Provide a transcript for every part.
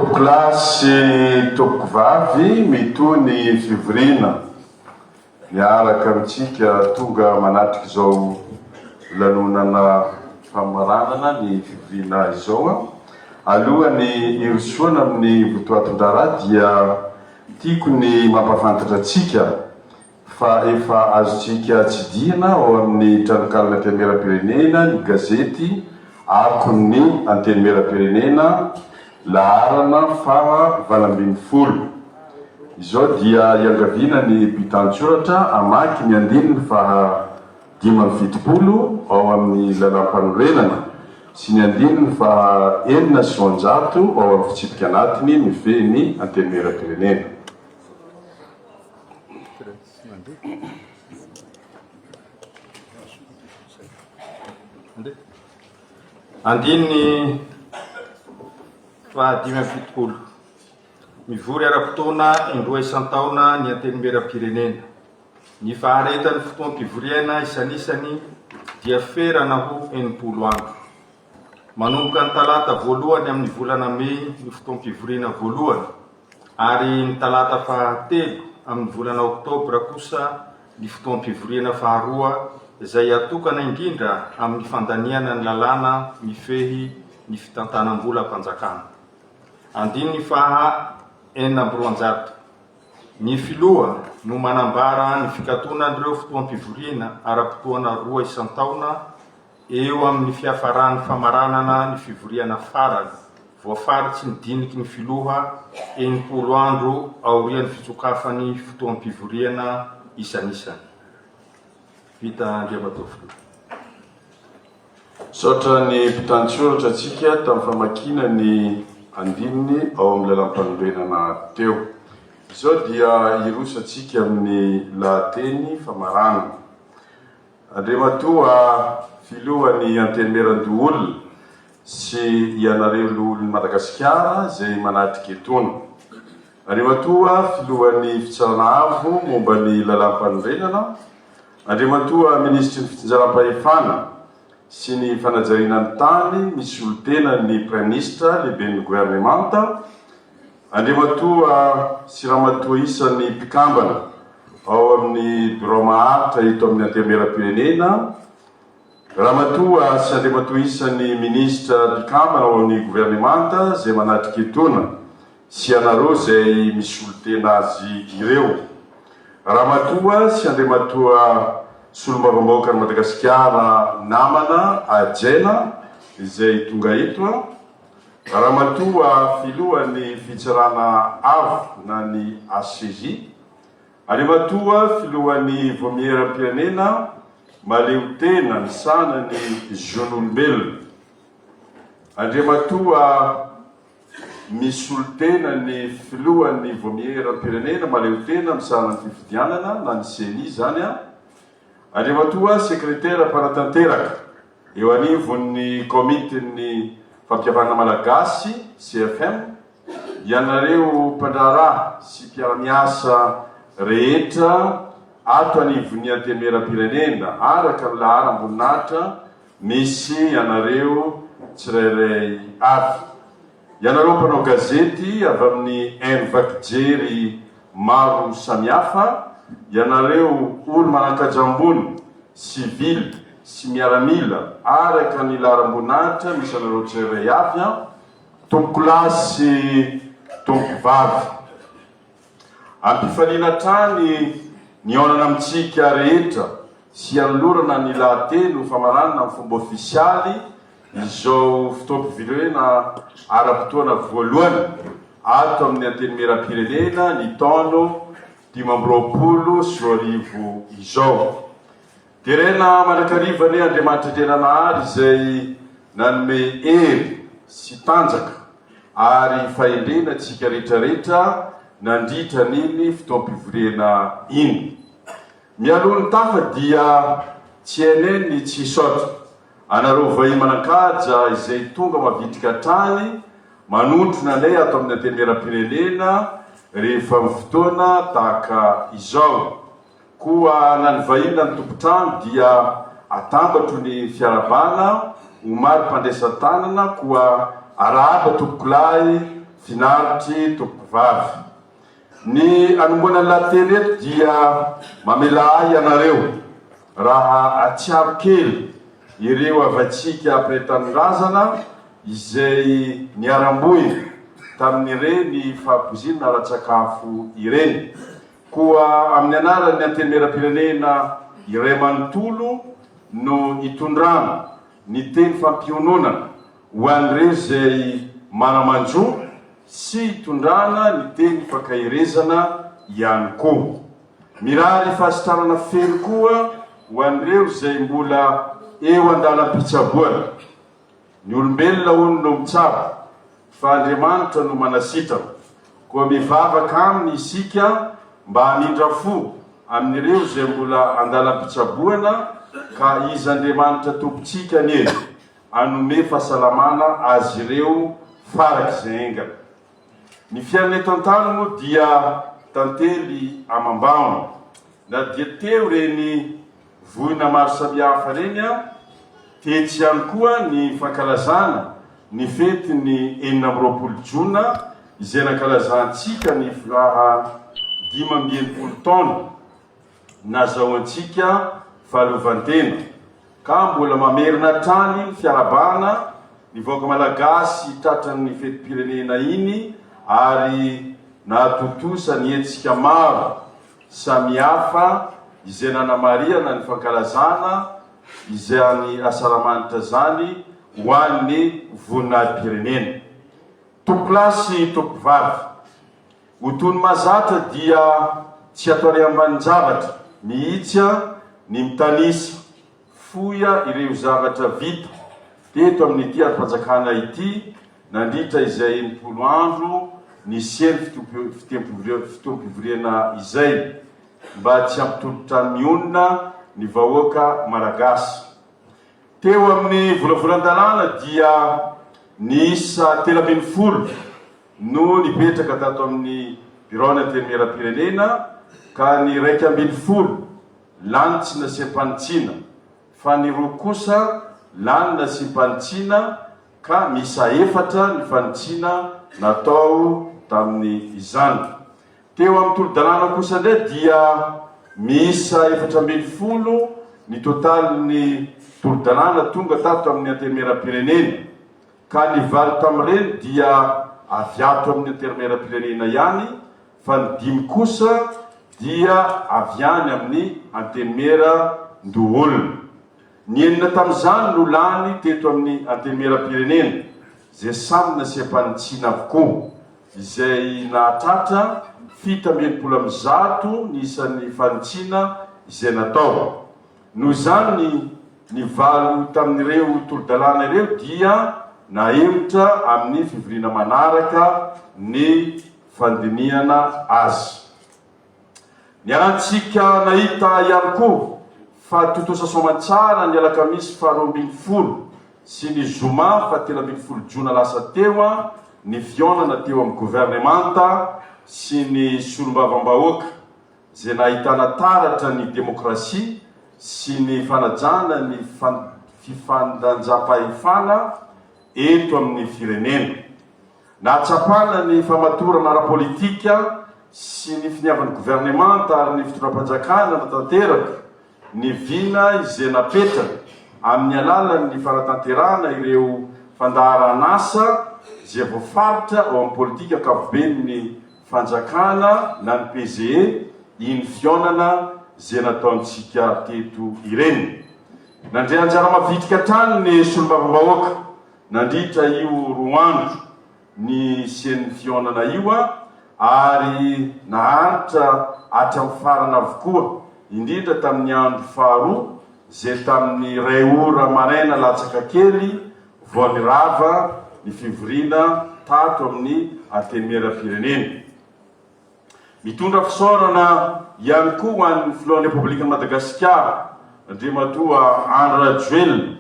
Tompokolahy sy tompokovavy, mitohy ny fivoriana miaraka amintsika tonga manatrika izao lanonana famaranana ny fivoriana izao. Alohan'ny hirosoana amin'ny votoatin-draharaha dia tiako ny mampahafantatra antsika fa efa azontsika tsidihina ao amin'ny tranonkalan'ny Antenimierampirenena ny gazety Akon'ny Antenimierampirenena laharana faha 18. Izao dia iangaviana ny mpitan-tsoratra hamaky ny andininy faha 75 ao amin'ny Lalàmpanorenana sy ny andininy faha 206 ao amin'ny Fitsipika anatiny mifehy ny Antenimierampirenena. Andininy faha 75. Mivory ara-potoana indroa isan-taona ny Antenimierampirenena. Ny faharetan'ny fotoam-pivoriana isanisany dia ferana ho 60 andro. Manomboka ny talata voalohany amin'ny volana mey ny fotoam-pivoriana voalohany ary ny talata fahatelo amin'ny volana oktobra kosa ny fotoam-pivoriana faharoa izay atokana indrindra amin'ny fandaniana ny lalàna mifehy ny fitantanam-bolam-panjakana. Andininy faha 206. Ny Filoha no manambara ny fikatonan'ireo fotoam-pivoriana ara-potoana roa isan-taona Eo amin'ny fiafaran'ny famaranana ny fivoriana farany voafaritry ny diniky ny Filoha 60 andro aorian'ny fitsokafan'ny fotoam-pivoriana isanisany. Vita Andriamatoa Filoha. Misaotra ny mpitantsoratra antsika tamin'ny famakiana ny andininy ao amin'ny lalàmpanorenana teo. Izao dia hiroso antsika amin'ny lahateny famaranana. Andriamatoa Filohan'ny Antenimierandoholona sy ianareo Loholon'i Madagasikara izay manatrika etoana. Andriamatoa Filohan'ny Fitsarana Avo momba ny Lalàmpanorenana, Andriamatoa Minisitry ny Fitsinjaram-pahefana sy ny Fanajariana ny Tany misolo tena ny Praiminisitra Lehiben'ny Governemanta, Andriamatoa sy Ramatoa isany mpikambana ao amin'ny Birao Maharitra eto amin'ny Antenimierampirenena, Ramatoa sy Andriamatoa isany Minisitra mpikambana ao amin'ny Governemanta izay manatrika etoana sy ianareo izay misolo tena azy ireo. Ramatoa sy Andriamatoa Solombavambahoakan'i Madagasikara namana hajaina izay tonga eto. Ramatoa Filohan'ny Fitsarana Avo na ny HCJ, Andriamatoa Filohan'ny Vaomieram-pirenena mahaleotena misahana ny zon'olombelona, Andriamatoa misolotena ny Filohan'ny Vaomieram-pirenena mahaleotena misahana ny fifidianana na ny Ceni izany, Andriamatoa Sekretera mpanatanteraka Eo anivon'ny Komitin'ny Fampihavanana Malagasy, CFM, ianareo mpandraharaha sy mpiara-miasa rehetra ato anivon'ny Antenimierampirenena araka ny laharam-boninahitra misy anareo tsirairay avy. Ianareo mpanao gazety avy amin'ny haino vaky jery maro samihafa, ianareo olo-manan-kaja ambony, sivily sy miaramila araka ny laharam-boninahitra misy anareo tsirairay avy an, tompokolahy sy tompokovavy. Am-pifaliana hatrany nihaonana amintsika rehetra sy hanolorana ny lahateny ho famaranana amin'ny fomba ofisialy izao fotoam-pivelena ara-potoana voalohany ato amin'ny Antenimierampirenena ny taona 2025 izao. Deraina mandrakariva anie Andriamanitra Andriananahary izay nanome hery sy tanjaka ary fahendrena antsika rehetrarehetra nandritra an'iny fotoam-pivoriana iny. Mialoha ny tafa dia tsy hainay ny tsy hisaotra anareo vahiny manan-kaja izay tonga mavitrika hatrany manotrona anay ato amin'ny Antenimierampirenena rehefa amin'ny fotoana tahaka izao. Koa na ny vahiny na ny tompon-trano dia atambatro ny fiarahabana ho mari-pandraisan-tanana koa arahaba tompokolahy, Finaritry tompokovavy. Ny hanombohana ny lahateny eto dia mamela ahy ianareo raha hatsiaro kely ireo havantsika mpiray tanindrazana izay niharam-boina tamin'ireny fahapoizinana ara-tsakafo ireny. Koa amin'ny anaran'ny Antenimierampirenena iray manontolo no itondrana ny teny fampiononana ho an'ireo izay mana-manjo sy hitondrana ny teny fankaherezana ihany koa. Mirary fahasitranana feno koa ho an'ireo izay mbola eo an-dalam-pitsaboana. Ny olombelona hono no mitsabo fa Andriamanitra no manasitrana. Koa mivavaka Aminy isika mba hamindra fo amin'ireo izay mbola an-dalam-pitsaboana ka Izy Andriamanitra Tompontsika anie hanome fahasalamana azy ireo farak'izay haingana. Ny fiainana eto an-tany moa dia tantely amam-bahona. Na dia teo ireny voina maro samihafa ireny, tetsy ihany koa ny fankalazana ny fetin'ny 26 jona izay nankalazantsika ny faha 65 taona nazahoantsika fahaleovantena ka mbola mamerina hatrany ny fiarahabana ny vahoaka Malagasy tratran'ny fetim-pirenena iny ary nahatontosa ny hetsika maro samihafa izay nanamarihana ny fankalazana izany Asaramanitra izany ho an'ny voninahi-pirenena. Tompokolahy sy tompokovavy, Ho toy ny mahazatra dia tsy atao ary ambanin-javatra mihitsy ny mitanisa fohy ireo zavatra vita teto amin'ity andrim-panjakana ity nandritra izay 60 andro nisian'ny fotoam-pivoriana izay mba tsy hampitolotra mionona ny vahoaka Malagasy. Teo amin'ny volavolan-dalàna dia niisa 13 no nipetraka tato amin'ny biraon'ny Antenimierampirenena ka ny 11 lany tsy nasiam-panitsiana fa ny roa kosa lany nasiam-panitsiana ka miisa efatra ny fanitsiana natao tamin'izany. Teo amin'ny tolo-dalàna kosa indray dia miisa 14 ny totalin'ny tolo-dalàna tonga tato amin'ny Antenimierampirenena. Ka ny valo tamin'ireny dia avy ato amin'ny Antenimierampirenena ihany fa ny dimy kosa dia avy any amin'ny Antenimierandoholona. Ny enina tamin'izany no lany teto amin'ny Antenimierampirenena, izay samy nasiam-panitsiana avokoa, izay nahatratra 167 ny isan'ny fanitsiana izay natao. Noho izany, ny valo tamin'ireo tolo-dalàna ireo dia nahemotra amin'ny fivoriana manaraka ny fandinihana azy. Niarantsika nahita ihany koa fa tontosa soamantsara ny alakamisy faharoambinifolo sy ny zoma faha-13 jona lasa teo ny fihaonana teo amin'ny governemanta sy ny solombavambahoaka izay nahitana taratra ny demokrasia sy ny fanajana ny fifandanjam-pahefana eto amin'ny firenena. Nahatsapana ny famatorana ara-politika sy ny finiavan'ny governemanta ary ny fitondram-panjakana nanatanteraka ny vina izay napetrany amin'ny alalan'ny fanatanterahana ireo fandaharanasa izay voafaritra ao amin'ny politika ankapoben'ny Fanjakana na ny PGE iny fihaonana izay nataontsika teto ireny. Nandray anjara mavitrika hatrany ny solombavambahoaka nandritra io roa andro nisian'ny fihaonana io ary naharitra hatramin'ny farany avokoa, indrindra tamin'ny andro faharoa izay tamin'ny iray ora maraina latsaka kely vao nirava ny fivoriana tato amin'ny Antenimierampirenena. Mitondra fisaorana ihany koa ho an'ny Filohan'ny Repoblikan'i Madagasikara, Andriamatoa Andry Rajoelina,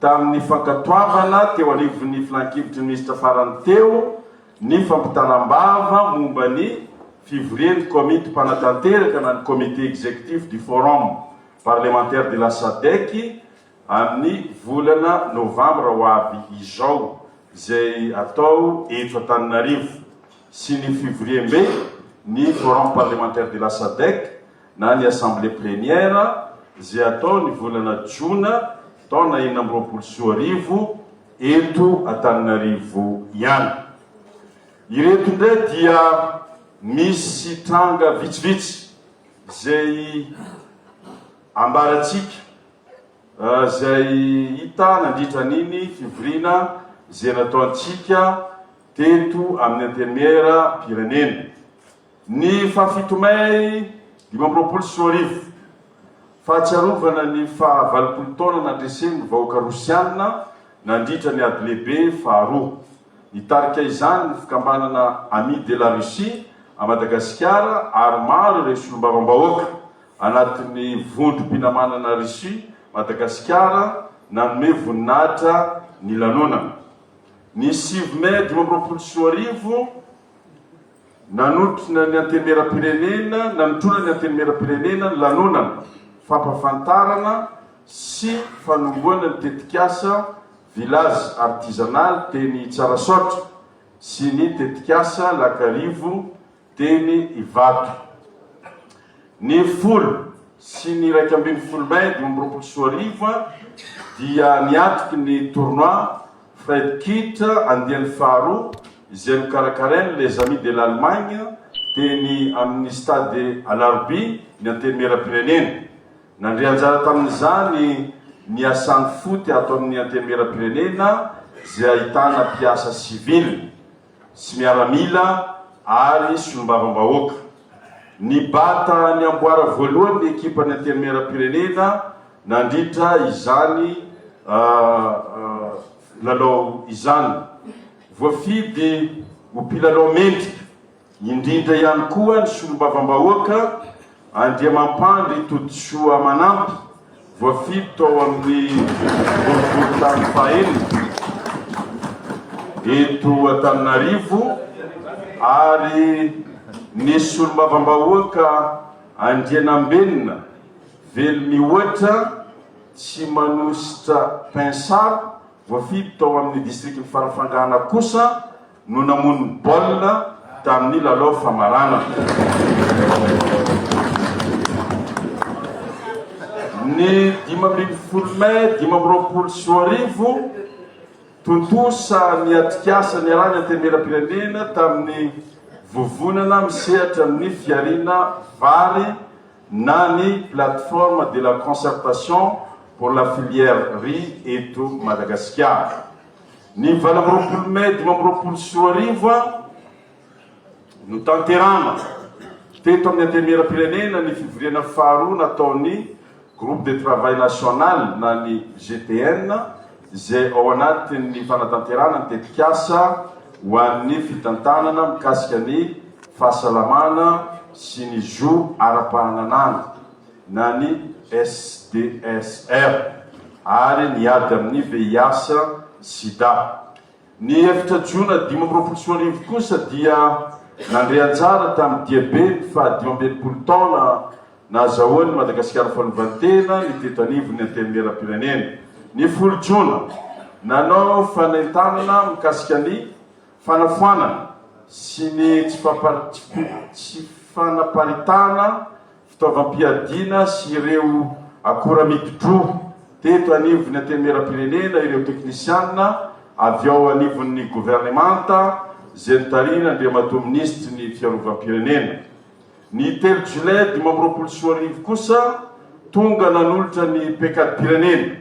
tamin'ny fankatoavana teo anivon'ny Filankevitry ny Minisitra farany teo ny fampitana am-bava momba ny fivorian'ny Komity mpanatanteraka na ny Comité Exécutif du Forum Parlementaire de la Sadec amin'ny volana novambra ho avy izao. izay atao eto Antananarivo sy ny fivoriambe ny Forum parlementaire de la Sadec na ny Assemblée plénière izay atao ny volana jona taona 2026 eto Antananarivo ihany. Ireto indray dia misy tranga vitsivitsy izay ambarantsika izay hita nandritra an'iny fivoriana izay nataontsika teto amin'ny Antenimieram-pirenena. Ny fahafito mey 2025, fahatsiarovana ny faha 80 taona nandresen'ny vahoaka Rosiana nandritra ny Ady Lehibe Faharoa. Nitarika izany ny fikambanana Amis de la Russie à Madagasikara ary maro ireo solombavambahoaka anatin'ny vondrom-pinamanana Russie Madagasikara nanome voninahitra ny lanonana. Ny 9 mey 2025, nanotrona ny Antenimierampirenena nanotrona ny Antenimierampirenena ny lanonana fampahafantarana sy fanombohana ny tetikasa Village artisanal teny Tsarasaotra sy ny tetikasa Lakarivo teny Ivato. Ny 10 sy ny 11 mai 2025 dia niatriky ny tournoi Fred Kit andiany faharoa izay nokarakarain'ny Les Amis de l'Allemagne teny amin'ny Stade Alarobia ny Antenimierampirenena. Nandray anjara tamin'izany ny Asan'ny Foot ato amin'ny Antenimierampirenena izay ahitana mpiasa sivily sy miaramila ary solombavambahoaka. Nibata ny amboara voalohany ny ekipan'ny Antenimierampirenena nandritra izany lalao izany. Voafidy ho mpilalao mendrika indrindra ihany koa ny solombavambahoaka Andriamampandry Todisoa Manampy, voafidy tao amin'ny boriborintany fahenina eto Antananarivo ary ny solombavambahoaka Andrianambenina Velomihoatra Tsimanositra Pinsard, voafidy tao amin'ny distrikan'i Farafangana kosa no namono ny baolina tamin'ny lalao famaranana. Ny 15 mai 2025, tontosa ny atrikasa niarahan'ny Antenimierampirenena tamin'ny Vovonana misehatra amin'ny fihariana vary na ny Plateforme de la concertation pour la filière riz eto Madagasikara. Ny 28 mey 2025, notanterahana teto amin'ny Antenimierampirenena ny fivoriana faharoa nataon'ny Groupe de Travail National na ny GTN izay ao anatin'ny fanatanterahana ny tetikasa ho an'ny fitantanana mikasika ny fahasalamana sy ny zo ara-pahananana na ny SDSR ary ny ady amin'ny VIH sida. Ny efatra jona 2025 kosa dia nandray anjara tamin'ny diaben'ny faha 65 taona nahazahoan'i Madagasikara fahaleovantena ny teto anivon'ny Antenimierampirenena. Ny 10 jona, nanao fanentanana mikasika ny fanafoanana sy ny tsy fanaparitahana fitaovam-piadiana sy ireo akora midi-droa teto anivon'ny Antenimierampirenena ireo teknisianina avy ao anivon'ny governemanta izay notarihin'Andriamatoa Minisitry ny Fiarovam-pirenena. Ny 3 jolay 2025 kosa, tonga nanolotra ny paikadim-pirenena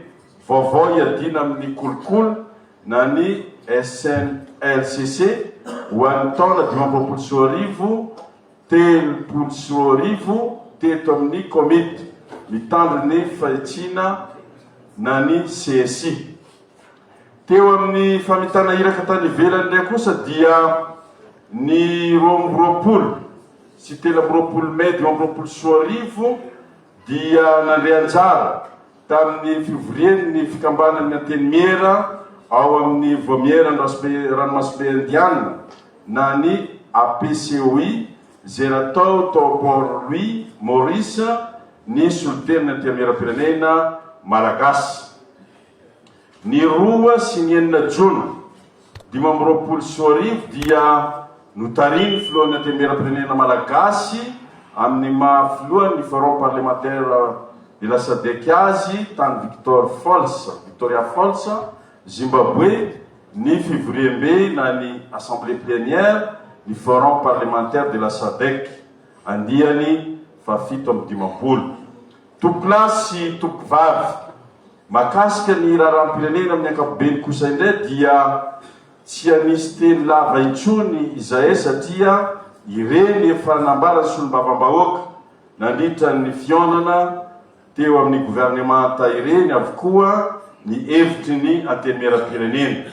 vaovao hiadiana amin'ny kolikoly na ny SNLCC ho an'ny taona 2025, 2030 teto amin'ny Komity mitandro ny fahitsiana na ny CSI. Teo amin'ny famitana iraka tany ivelany indray kosa dia ny 22 sy 23 mey 2025 dia nandray anjara tamin'ny fivorian'ny fikambanan'ny Antenimiera ao amin'ny Vaomiera Ranomasimbe Indiana na ny APCOI izay natao tao Port Louis, Maurice, ny solontenan'ny Antenimierampirenena Malagasy. Ny 2 sy ny 6 jona. 2025 dia notarihin'ny Filohan'ny Antenimierampirenena Malagasy amin'ny maha Filohan'ny Forum Parlementaire de la Sadec azy tany Victor Falls, Victoria Falls, Zimbabwe ny fivoriambe na ny Assemblée Plénière ny Forum Parlementaire de la Sadec andiany faha-57. Tompokolahy sy tompokovavy, mahakasika ny raharaham-pirenena amin'ny ankapobeny kosa indray dia tsy hanisy teny lava intsony izahay satria ireny efa nambaran'ny solombavambahoaka nandritra ny fihaonana teo amin'ny governemanta ireny avokoa ny hevitry ny Antenimierampirenena.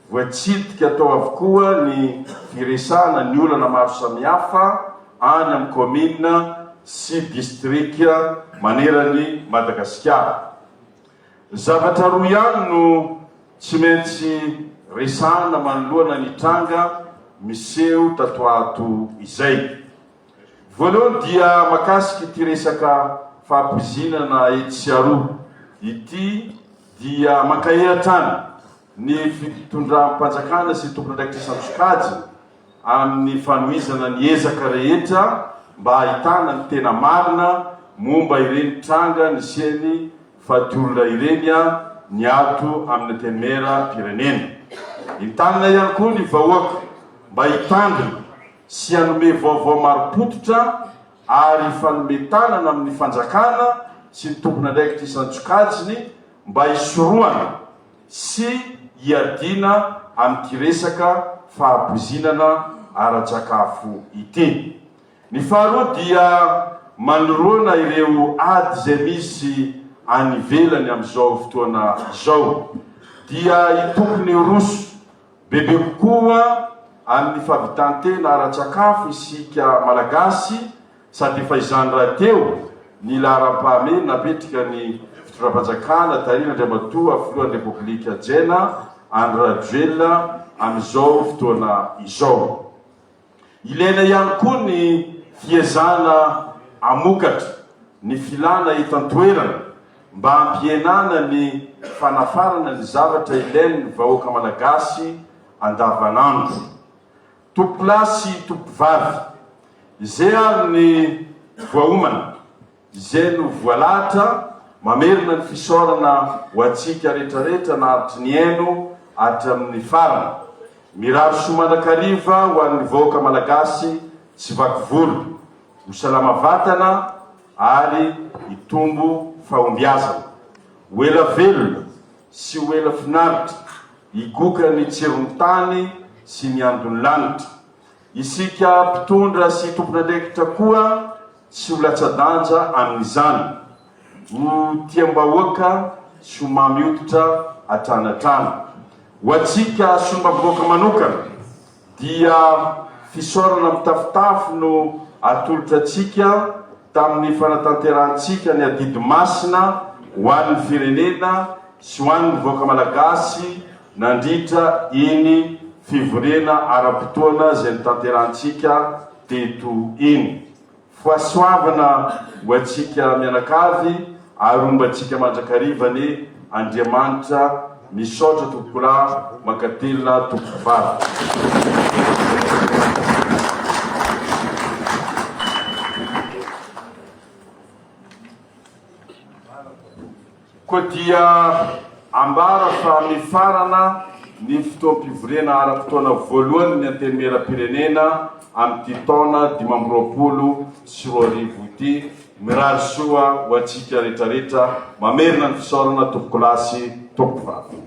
Voatsidika tao avokoa ny firesahana ny olana maro samihafa any amin'ny kaominina sy distrika maneran'i Madagasikara. Zavatra roa ihany no tsy maintsy resahana manoloana ny tranga miseho tatoato izay. Voalohany dia makasika ity resaka fahapoizinana etsy sy aroa ity dia mankahery hatrany ny fitondram-panjakana sy tompon'andraikitra isan-tsokajiny amin'ny fanohizana ny ezaka rehetra mba hahitana ny tena marina momba ireny tranga nisian'ny faty olona ireny ny ato amin'ny Antenimieram-pirenena. Entanina ihany koa ny vahoaka mba hitandrina sy hanome vaovao marim-pototra ary hifanome tanana amin'ny fanjakana sy ny tompon'andraikitra isan-tsokajiny mba hisorohana sy hiadiana amin'ity resaka fahapoizinana ara-tsakafo ity. Ny faharoa dia manoloana ireo ady izay misy any ivelany amin'izao fotoana izao dia hitokony hiroso Bebe kokoa amin'ny fahavitan-tena ara-tsakafo isika Malagasy sady efa izany rahateo ny laharam-pahamehana napetraka ny fitondram-panjakana tarihin'Andriamatoa Filohan'ny Repoblika Jena Andry Rajoelina amin'izao fotoana izao. Ilaina ihany koa ny fiezahana hamokatra ny filana eto an-toerana mba hampihenana ny fanafarana ny zavatra ilain'ny vahoaka Malagasy andavanandro. Tompokolahy sy tompokovavy, izay ary ny voaomana. Izay no voalahatra, mamerina ny fisaorana ho antsika rehetrarehetra naharitry ny haino hatramin'ny farany. Mirary soa mandrakariva ho an'ny vahoaka Malagasy tsy vaky volo, ho salama vatana ary hitombo fahombiazana. Ho ela velona sy ho ela finaritra, higoka ny tsiron'ny tany sy ny andon'ny lanitra. Isika mpitondra sy tompon'andraikitra koa tsy ho latsa-danja amin'izany. Ho tiam-bahoaka sy ho mamy hoditra hatrany hatrany. Ho antsika solombavambahoaka manokana dia fisaorana mitafotafo no atolotra antsika tamin'ny fanatanterahantsika ny adidy masina ho an'ny firenena sy ho an'ny vahoaka malagasy nandritra iny fivoriana ara-potoana izay notanterahantsika teto iny. Fahasoavana ho antsika mianakavy ary homba antsika mandrakariva anie Andriamanitra. Misaotra tompokolahy, mankatelina tompokovavy. Koa dia ambara fa mifarana ny fotoam-pivoriana ara-potoana voalohany ny Antenimierampirenena amin'ity taona 2025 ity. Mirary soa ho antsika rehetrarehetra. Mamerina ny fisaorana tompokolahy sy tompokovavy.